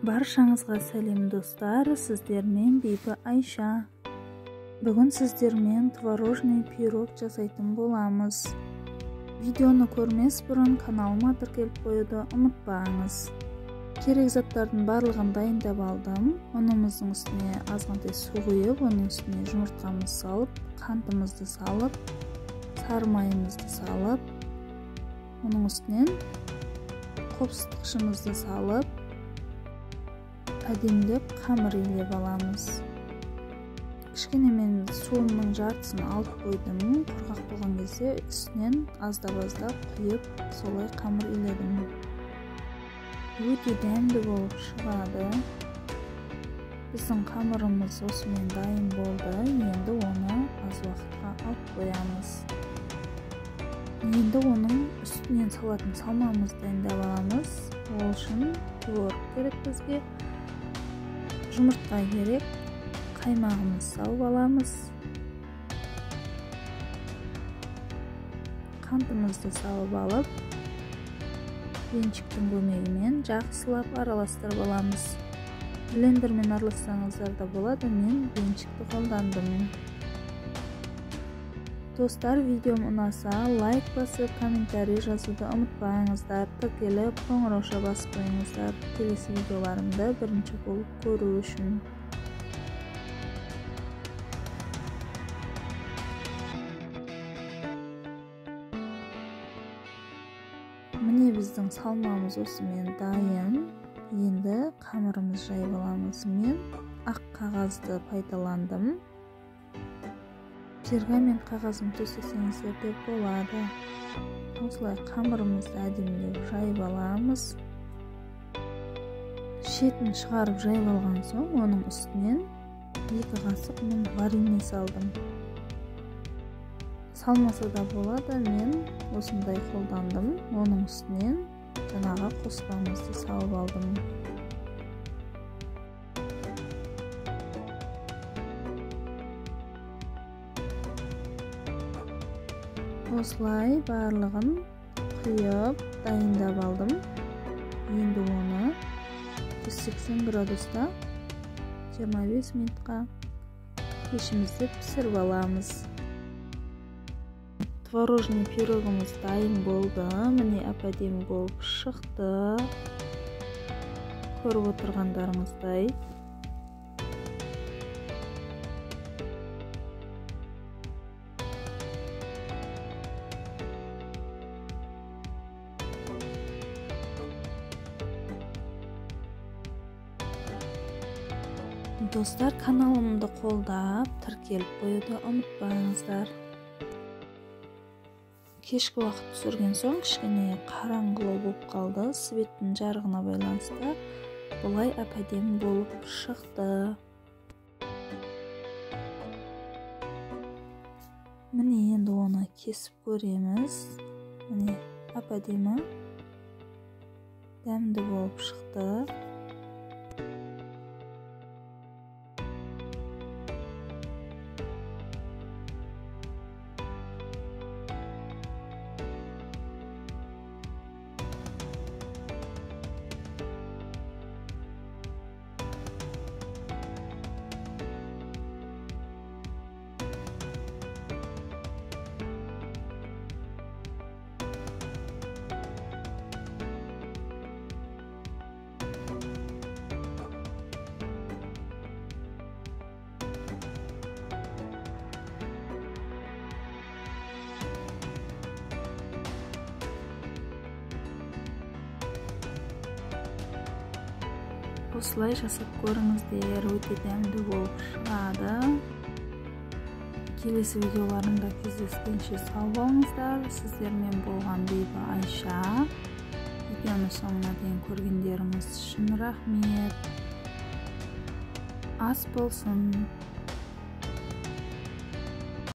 Баршаңызға сәлем достар, сіздермен Бибі Айша. Бүгін сіздермен творожный пирог жасайтын боламыз. Видеоны көрмес бұрын каналыма тіркеліп қоюды ұмытпаңыз. Керек заттардың барлығын дайындап алдым. Ұнымыздың үстіне азғантай су құйып, оның үстіне жұмыртқамызды салып, қантымызды салып, сары майымызды салып, оның үстінен қопсытқышымызды салып, әдемілеп қамыр илеп аламыз. Кішкене мен суымның жартысын алып қойдым. Құрғақ болған кезде үстінен аздап-аздап құйып, солай қамыр иледім. Өте дәмді болып шығады. Біздің қамырымыз осымен дайын болды. Енді оны аз уақытқа алып қоямыз. Енді оның үстінен салатын салмамызды дайындап аламыз. Ол үшін творог керек бізге. Жұмыртқа керек, қаймағымызды салып аламыз. Қантымызды салып алып, венчиктің көмегімен жақсылап араластырып аламыз. Блендермен аралассаңыздар да болады, мен венчикті қолдандым. Достар, видеом ұнаса, лайк басып, комментарий жазуды ұмытпаңыздар. Тіркеліп, қоңырауша басып қойыңыздар. Келесі видеоларымды бірінші болып көру үшін. Міне біздің салмамыз осымен дайын. Енді қамырымызды жайып аламыз. Мен ақ қағазды пайдаландым. Пергамент қағазын төсесеңіздер де болады. Осылай қамырымызды әдемілеп жайып аламыз. Шетін шығарып жайып алған соң, оның үстінен 2 қасық мен варенье салдым. Салмаса да болады, мен осындай қолдандым. Оның үстінен жаңағы қоспамызды салып алдым. Осылай барлығын құйып дайындап алдым. Енді оны 180 градуста 25 минутқа пешімізде пісіріп аламыз. Творожный пирогымыз дайын болды. Міне әп-әдемі болып шықты. Көріп отырғандарыңыздай. Достар, каналымды қолдап, тіркеліп қоюды ұмытпаңыздар. Кешкі уақыт түсірген соң кішкене қараңғылау болып қалды. Светтің жарығына байланысты бұлай әп-әдемі болып шықты. Міне енді оны кесіп көреміз. Міне әп-әдемі дәмді болып шықты. Осылай жасап көріңіздер, өте дәмді болып шығады. Келесі видеоларымда кездескенше сау болыңыздар. Сіздермен болған Бибі Айша. Видеоны соңына дейін көргендеріңіз үшін рахмет. Ас болсын.